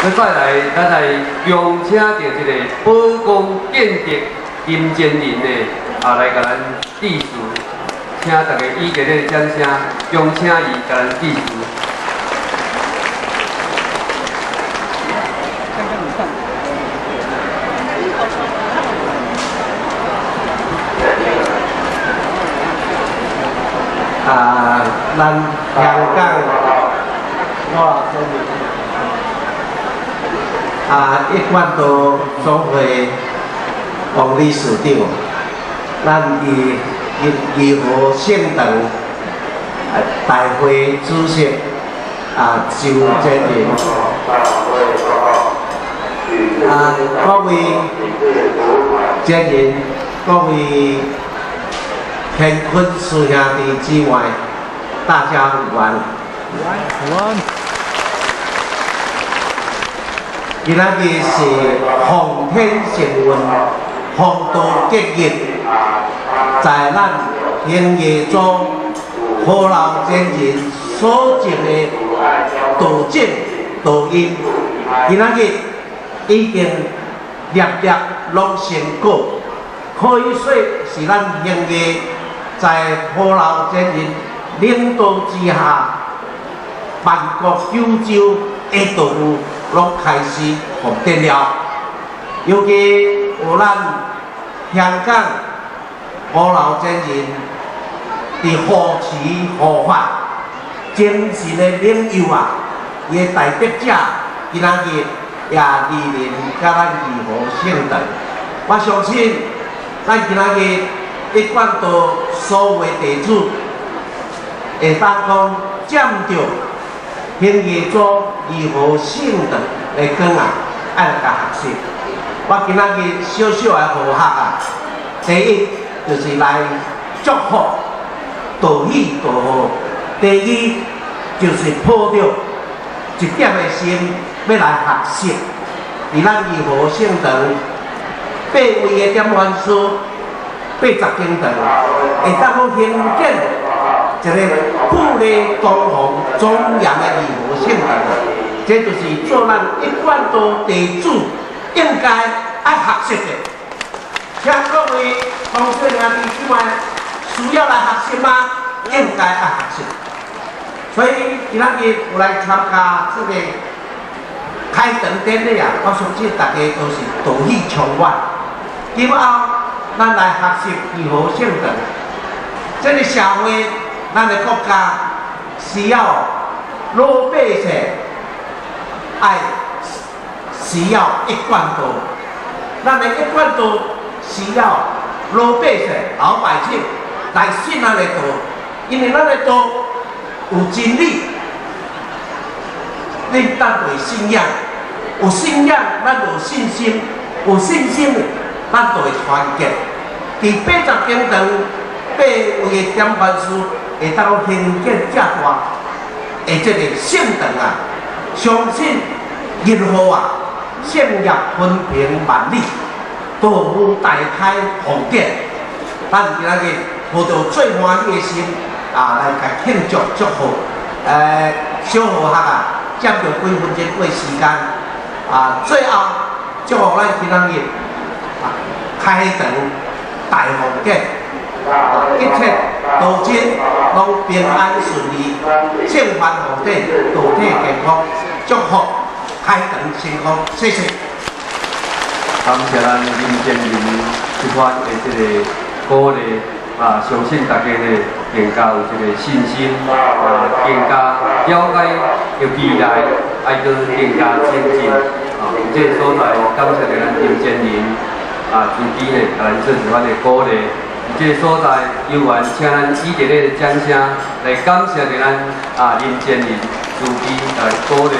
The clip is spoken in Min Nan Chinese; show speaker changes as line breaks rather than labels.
閣再來，咱來恭請著這个寶光建德金建仁的來共咱致辭，請大家以熱烈的掌聲，恭請伊共咱致辭。
啊，咱香港，我一貫道總會王理事長，咱以義和聖堂大會主席周建仁，各位建仁，各位乾坤師兄弟姊妹，大家午安。
午安。
今仔日是奉天承運，弘道結業，在咱興義祖何老前人所種的道種道因，今仔日已經粒粒攏成果，可以說是咱興義在何老前人領導之下，萬國九州的道路攏開始復電了。尤其有咱香港何老前人佇護持護法精神的領袖啊，伊的大德者今仔日也蒞臨佮咱義和聖堂。我相信咱今仔日一貫道所有弟子會當講佔著興義祖義和聖堂的光啊，愛來共學習。我今仔日小小來賀學啊，第一就是來祝福道喜道賀，第二就是抱著一點的心欲來學習，佇咱義和聖堂八位的點傳師80間堂，會當講興建一个富麗堂皇莊嚴的義和聖堂，這就是做咱一貫道弟子應該愛學習的。請各位同學兄弟姊妹需要來學習嗎？應該愛學習。所以今仔日有來參加這个開堂典禮啊，我相信大家都是道喜充滿。今後咱來學習義和聖堂，這个社會，咱的國家需要老百姓愛需要一貫道，咱的一貫道需要老百姓、老百姓來信咱的道，因為咱的道有真理，恁當會信仰，有信仰，咱有信心，有信心，咱就會團結。佇80間堂八位的點傳師會當興建遮大的這个聖堂啊，相信日後啊，聖業分平萬里，道路大開宏典。咱今仔日抱著最歡喜的心啊，來共慶祝祝賀。小賀學啊，佔著幾分鐘的時間啊，最後祝福咱今仔日啊開堂大宏典，一切道親攏平安順利，聖凡宏典，道體健康，祝福開堂成功，謝謝。
感謝咱林建仁這番的這个鼓勵啊，相信大家呢更加有這个信心啊，更加了解著未來愛閣更加精進啊。這个所在感謝著咱林建仁啊，慈悲呢，共咱做這番的鼓勵。佇這个所在，有緣請咱以熱烈的掌聲來感謝著咱林建仁慈悲來鼓勵。